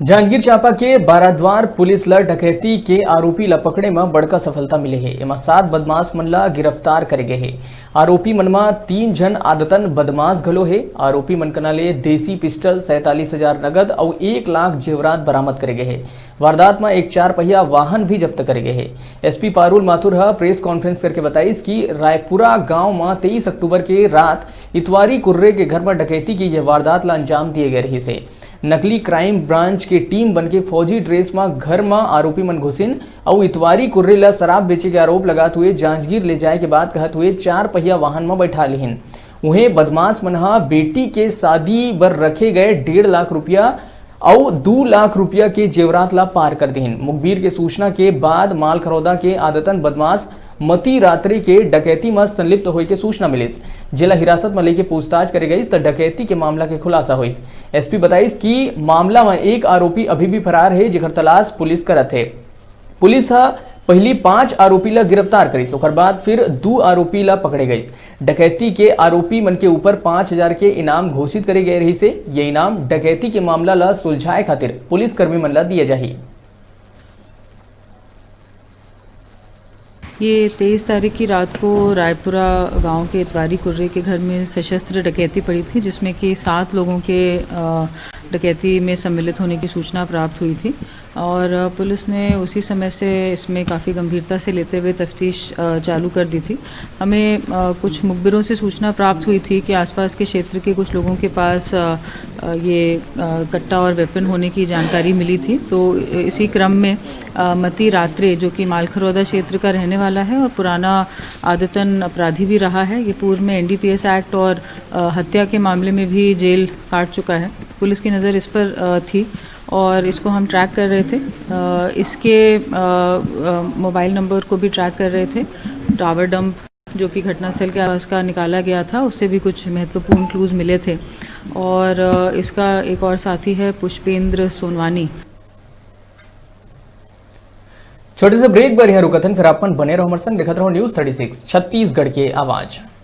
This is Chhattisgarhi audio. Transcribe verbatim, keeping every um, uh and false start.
जांजगीर चांपा के बाराद्वार पुलिस ल डकैती के आरोपी ल पकड़े म बड़का सफलता मिले हे। एमा सात बदमाश मन ल गिरफ्तार करे गे हे। आरोपी मन म तीन झन आदतन बदमाश घलो हे। आरोपी मन कना ले देसी पिस्टल, सैंतालीस हजार नगद अउ एक लाख जेवरात बरामद करे गे हे। वारदात म एक चार पहिया वाहन भी जब्त करे गे हे। एसपी पारुल माथुर ह प्रेस कॉन्फ्रेंस करके बताइस कि रायपुरा गांव म तेईस अक्टूबर के रात इतवारी कुर्रे के घर म डकैती के ये वारदात ल अंजाम दिए गए रहिस हे। नकली क्राइम ब्रांच के टीम बनके फौजी ड्रेस म घर म आरोपी मन घुसिन अउ इतवारी कुर्रे ल शराब बेचे के आरोप लगात हुए जांजगीर ले जाए के बात कहत हुए चार पहिया वाहन म बैठा लिहिन। उहें, बदमाश मन ह बेटी के शादी बर रखे गए डेढ़ लाख रुपया अउ दू लाख रुपया के जेवरात ला पार कर दिहिन। मुखबिर के सूचना के बाद मालखरौदा के आदतन बदमाश मती रात्रि के डकैती म संलिप्त होए के सूचना मिलिस, जेला हिरासत म लेके पूछताछ करे गइस, त डकैती के मामला के खुलासा होइस। एसपी बताइस कि मामला म एक आरोपी अभी भी फरार हे, जेकर तलाश पुलिस करत हे। पुलिस ह पहिली पांच आरोपी ला गिरफ्तार करिस, ओकर बाद फिर दू आरोपी ला पकड़े गइस। डकैती के आरोपी मन के ऊपर पांच हजार के इनाम घोषित करे गए रहिस हे। ये इनाम डकैती के मामला ला सुलझाए खातिर पुलिसकर्मी मन ला दिए जाही। ये तेईस तारीख की रात को रायपुरा गांव के इतवारी कुर्रे के घर में सशस्त्र डकैती पड़ी थी, जिसमें कि सात लोगों के, अ, डकैती में सम्मिलित होने की सूचना प्राप्त हुई थी और, अ, पुलिस ने उसी समय से इसमें काफ़ी गंभीरता से लेते हुए तफ्तीश, अ, चालू कर दी थी। हमें, अ, कुछ मुखबिरों से सूचना प्राप्त हुई थी कि आसपास के क्षेत्र के कुछ लोगों के पास, अ, अ, ये, अ, कट्टा और वेपन होने की जानकारी मिली थी, तो इसी क्रम में, अ, मती रात्रे, जो कि मालखरौदा क्षेत्र का रहने वाला है और पुराना आदतन अपराधी भी रहा है, ये पूर्व में एनडीपीएस एक्ट और, अ, हत्या के मामले में भी जेल काट चुका है। पुलिस की नज़र इस पर, अ, थी और इसको हम ट्रैक कर रहे थे। अ, इसके, अ, अ, मोबाइल नंबर को भी ट्रैक कर रहे थे। टावर डंप, जो कि घटनास्थल के आसपास का निकाला गया था, उससे भी कुछ महत्वपूर्ण क्लूज मिले थे। और, अ, इसका एक और साथी है पुष्पेंद्र सोनवानी। छोटे से ब्रेक बर यहाँ रुकथन, फिर अपन बने रहो हमर संग, देखत रहो न्यूज़ थर्टी सिक्स छत्तीसगढ़ के आवाज़।